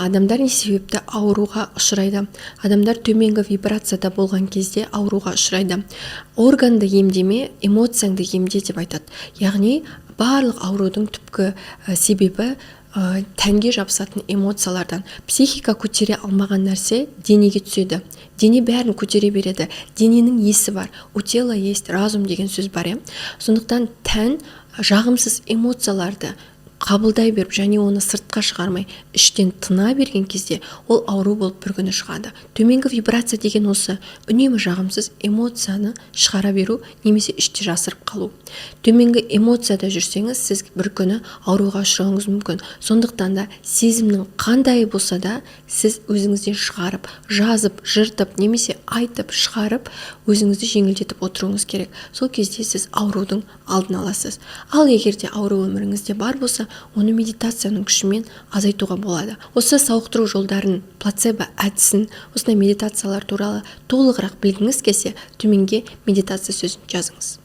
Адамдар не себепті ауруға ұшырайды? Адамдар төменгі вибрацияда болған кезде ауруға ұшырайды. Органды емдеме, эмоцияңды емде деп айтады. Яғни барлық аурудың түпкі себебі тәнге жабысатын эмоциялардан. Психика көтере алмаған нәрсе денеге түседі. Дене бәрін көтере береді. Дененің есі бар, «у тела есть разум» деген сөз бар, иә. Сондықтан тән жағымсыз эмоцияларды қабылдай беріп және оны сыртқа шығармай, іштен тына берген кезде, ол ауру болып бір күні шығады. Төменгі вибрация деген осы: үнемі жағымсыз эмоцияны шығара беру немесе іште жасырып қалу. Төменгі эмоцияда жүрсеңіз, сіз бір күні ауруға ұшырауыңыз мүмкін. Сондықтан да сезімнің қандайы болса да, сіз өзіңізден шығарып, жазып, жыртып немесе айтып шығарып, өзіңізді жеңілдетіп отыруыңыз керек. Сол кезде сіз аурудың алдын аласыз. Ал егер де ауру өміріңізде бар болса, оны медитацияның күшімен азайтуға болады. Осы сауықтыру жолдарын, плацебо әдісін, осындай медитациялар туралы толығырақ білгіңіз келсе, төменге «медитация» сөзін жазыңыз.